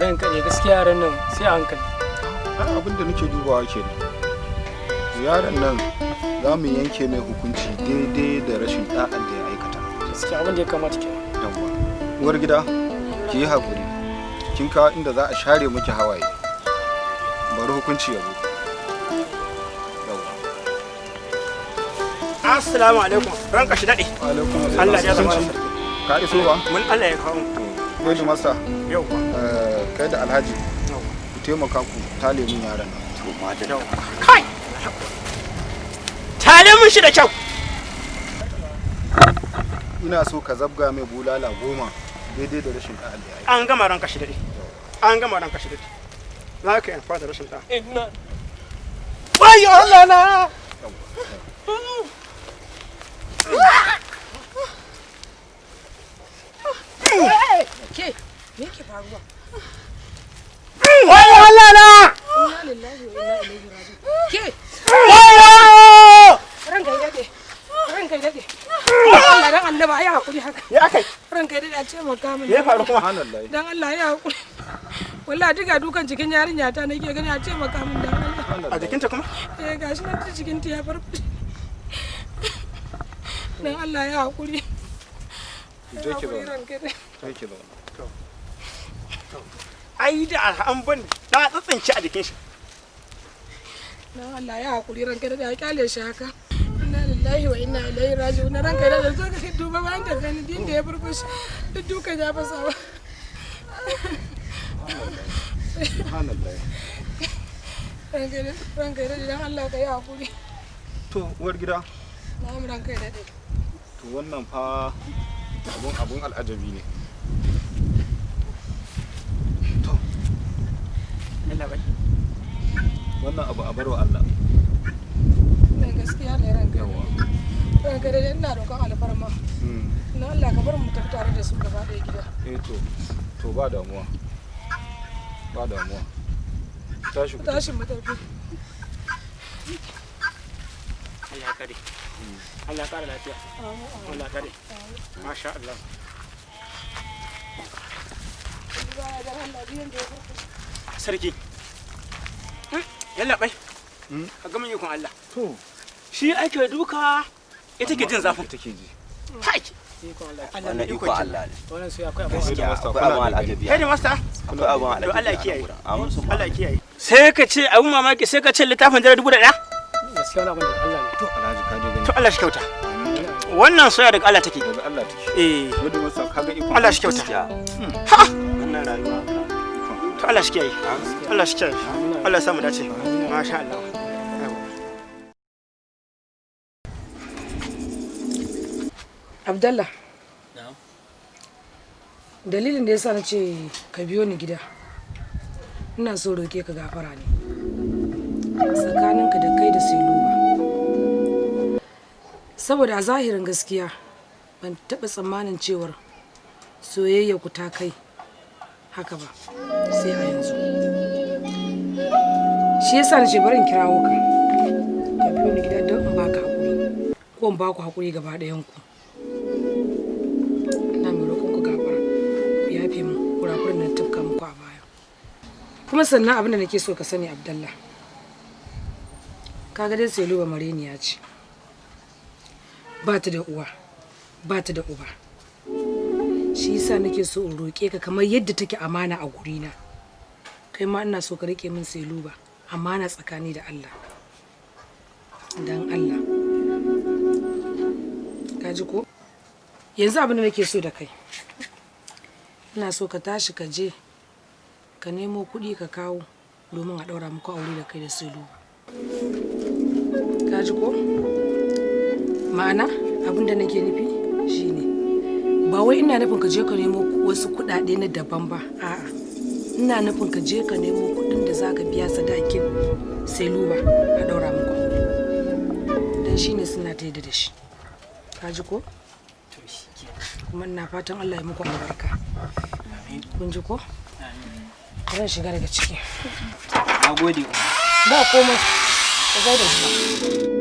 Ranka ne gaskiya, yaran nan sai a hankali. Ai abin da nake dubawa kenan. Yaron nan za mu yanke mai hukunci daidai da rashin da'an da ya aikata. Gaskiya abin da ya kamata kenan. Yawwa, uwar gida, ki yi hakuri, kin kawo inda za a share miki hawaye. Bari hukunci ya zo. Yawwa. Assalamu alaikum. Ranka shi daɗe. Alaikum. Allah ya zama. Ka iso ba? Mun Allah ya kawo. Lady Master. Yau. Kai da Alhaji, ku taimaka ku tale min yaran nan. To madalla. Kai! Tale mun shi da kyau. Ina so ka zabga mai bulala 10 daidai da rashin da'an da ya aikata. An gama, ranka shi daɗe. An gama, ranka shi daɗe. Za ka yi amfani da rashin ɗa. Inna. Wayo Allah na! Ke, me yake faruwa? Wayo Allah na! Inna lillahi wa inna ilaihi raji'un. Ke, Wayo! ranka ya dade. Ranka ya dade. Allah dan Annaba ya hakuri haka. Ya akai? Ranka ya dade, a ce maka min. Me ya faru kuma? Subhanallah. Dan Allah ya hakuri. Wallahi duka dukan jikin yarinya ta nake gani, a ce maka min dan Allah. A jikinta kuma? Eh, gashi nan ta jikinta ya farfashe. Dan Allah ya hakuri. Je ki zauna. Ranka ya dade. Je ki zauna. Ai da an ban na tsitsince a jikin shi. Dan Allah ya hakuri, ranka ya dade, a kyale shi haka. Inna lillahi wa inna ilaihi raji'un. Ranka ya dade, zo ka duba bayan ta gani din da ya farfashe. Duk dukan ya fasa ba. Subhanallah. Ranka ya dade, ranka ya dade, dan Allah ka yi hakuri. To uwar gida, Na'am, ranka ya dade. to wannan fa abun al'ajabi ne. To Allah bai. wannan abu a barwa Allah. Nan gaskiya ne, ranka ya dade. Ranka ya dade, ina roƙon alfarma. Na Allah ka bar mu tafi tare da su gaba ɗaya gida. Eh, to ba damuwa. Ba damuwa. Tashi ku. Tashi mu tafi. Allah ya kare. Allah ya kara lafiya. Allah ya kare. Masha Allah. Dan Allah biyan da ya farfashe. Sarki. Yalla bai. Ka gama ikon Allah. To Shi ake duka, ita ke jin zafin. Ita ke ji. Hai! Wannan iko Allah ne. Wannan sai akwai abin. Gaskiya Master, akwai kuna abin da al'ajabi. Hey master. Akwai abin al'ajabi. To Allah ya kiyaye. Amin sun. Allah ya kiyaye. Sai ka ce abun mamaki, sai ka ce littafin dare 1000. Gaskiya wani abin da Allah ne. To Alhaji, ka je gani. To Allah shi kyauta. Wannan soya daga Allah take. Daga Allah take. Eh. Yadda masa kaga ikon Allah shi kyauta. Gaskiya. Ha! Wannan rayuwa. To Allah shi kiyaye. Allah shi kiyaye. Allah ya samu dace. Masha Allah. Abdallah. Dalilin da yasa na ce ka biyo ni gida, ina so roke ka gafara ne. Tsakaninka da kai da Siluba. Saboda a zahirin gaskiya ban taɓa tsammanin cewar soyayya ku ta kai haka ba sai a yanzu. Shi yasa na ce bari in kirawo ka. Ka biyo ni gida don in baka hakuri. Ko in baku hakuri gaba ɗayan ku. Ina mai roƙon ku gafara, ku yafe mu kurakuran da na tafka muku a baya. Kuma sannan abin da nake so ka sani, Abdallah, kaga dai Seluba mareniya ce, ba ta da uwa, ba ta da uba. Shi yasa nake so in roƙe ka, kamar yadda take amana a gurina, kai ma ina so ka rike min Seluba amana tsakani da Allah. Dan Allah, ka ji ko? Yanzu abin da nake so da kai, ina so ka tashi ka je ka nemo kuɗi ka kawo domin a ɗaura muku aure da kai da Selu. Ka ji ko? Ma'ana abin da nake nufi shine, ba wai ina nufin ka je ka nemo wasu kuɗaɗe na daban ba, a'a, ina nufin ka je ka nemo kuɗin da za ka biya sadakin Seluba a ɗaura muku aure, don shine suna ta yadda da shi. Ka ji ko? Kuma ina fatan Allah ya muku albarka. Kun ji ko? Zan shiga daga ciki. Na gode. Ba komai. Ka gaida shi.